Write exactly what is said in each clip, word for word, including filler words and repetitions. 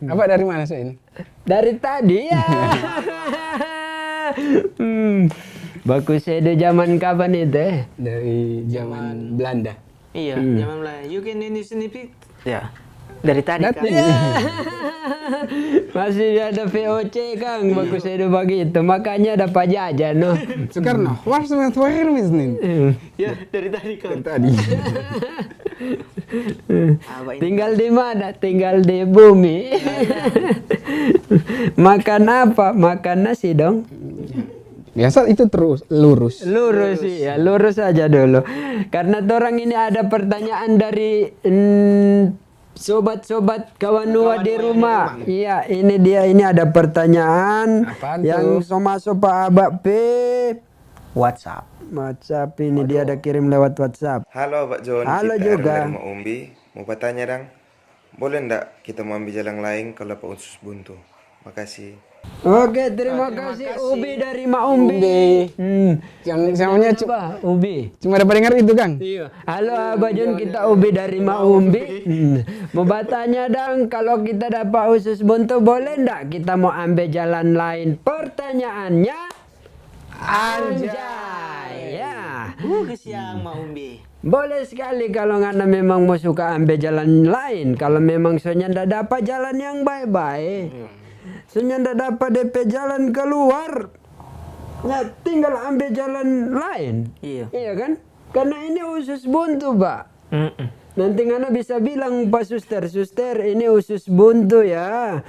Apa dari mana so ini? Dari tadi ya. Hmm. Baku sedo zaman kapan itu, eh? Dari zaman Belanda. Iya, zaman mulai. You can ini sini pi. Ya. Dari tadi kan. Masih ada V O C, Kang, baku sedo bagitu. Makanya ada pajaja, no. Soekarno, what's the matter with me? Ya, dari tadi kan. Tadi. Apa ini? Tinggal di mana? Tinggal di bumi. Makan apa? Makan nasi dong. Biasa itu terus lurus. Lurus, iya, lurus aja dulu. Karena torang ini ada pertanyaan dari mm, sobat-sobat kawanua di rumah. Iya, ini dia, ini ada pertanyaan Apaan yang tuh? so maso pa Abak pe WhatsApp. WhatsApp ini dia ada kirim lewat WhatsApp. Halo Abak John, Halo kita juga. Erwin dari Maumbi. Mau bertanya dang, boleh ndak kita mau ambil jalan lain kalau dapat usus buntu? Makasih. Oke, terima kasih Ubi dari Maumbi. Hmm. Yang namanya cu- Apa? Ubi. Cuma dapat dengar itu, Kang. Iya. Halo Abah John, kita Ubi dari Maumbi. Hmm. Mau batanya dang, kalau kita dapat usus buntu, boleh ndak kita mau ambil jalan lain? Pertanyaannya, anjay. Ya. Uh, kesiang Maumbi. Boleh sekali kalau ngana memang mau suka ambil jalan lain. Kalau memang so nyanda dapa jalan yang bae-bae, so nyanda dapa depe jalan keluar, ya tinggal ambil jalan lain. Iya. Iya kan? Karena ini usus buntu, Pak. Mm-mm. Nanti ngana bisa bilang pa suster, "Suster, ini usus buntu ya.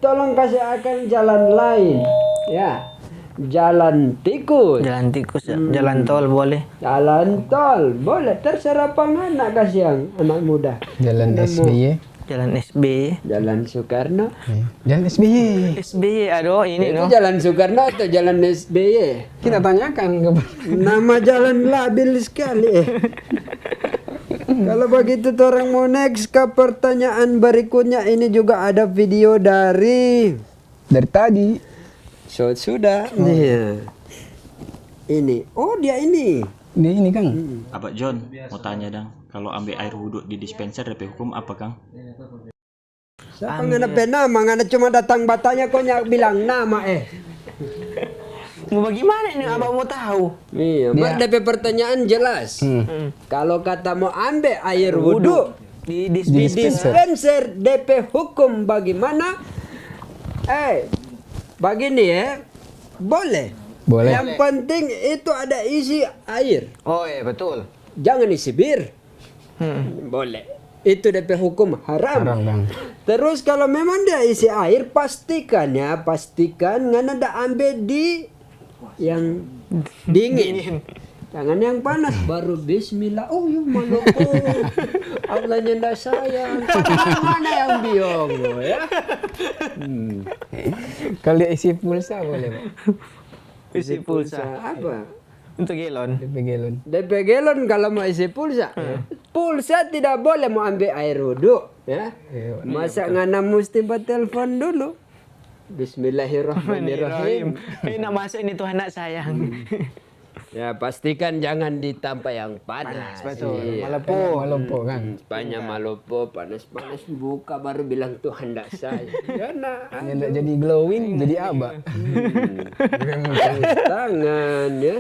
Tolong kasih akan jalan lain." Ya. Jalan tikus. Jalan tikus ya. Jalan tol boleh. Jalan tol boleh, terserah pa ngana kasiang anak muda. Jalan Nemu. S B Y. Jalan S B Y. Jalan Soekarno. Jalan S B Y. S B Y, aduh ini Itu no. Jalan Soekarno atau Jalan S B Y? Kita tanyakan ke Nama jalan labil sekali. Eh. Kalau begitu, orang mau next ke pertanyaan berikutnya. Ini juga ada video dari Dari tadi. So, sudah. Iya. Ini. Oh, dia ini. Dia ini, Kang. Abah John, mau tanya dang, kalau ambe air wudhu di dispenser, depe hukum apa, Kang? Siapa ngana pe nama? Ngana cuma datang batanya, kau nyak bilang nama, eh. Mau bagaimana ini abang mau tahu? Iya, mar depe pertanyaan jelas. Kalau kata mau ambe air wudhu Di, di, di dispenser, depe hukum bagaimana? Eh, begini ya, boleh. Boleh. Yang penting itu ada isi air. Oh iya betul. Jangan isi bir. Boleh. Itu depe hukum haram. Haram, Bang. Terus kalau memang dia isi air, pastikan ya, pastikan ngana da ambe di yang dingin. Jangan yang panas, baru bismillah. Oh, yo malopo. Allah nyanda sayang. Mana yang biong, ya? Kalau dia isi pulsa boleh, Pak. Isi pulsa. Apa? Untuk galon. Depe galon. Depe galon kalau mau isi pulsa. Pulsa tidak boleh mau ambil air wudhu, ya. Masa ngana mesti batelfon dulu? Bismillahirrahmanirrahim. Eh, nak masuk ini Tuhan nak sayang. Ya, pastikan jangan di tampa yang panas. Panas, betul. Iya. Malopo. Malopo, Kang. Tanya malopo, panas-panas buka, baru bilang Tuhan ndak sayang. Ya, nah, Yang ndak jadi glowing, jadi apa? tangan, ya.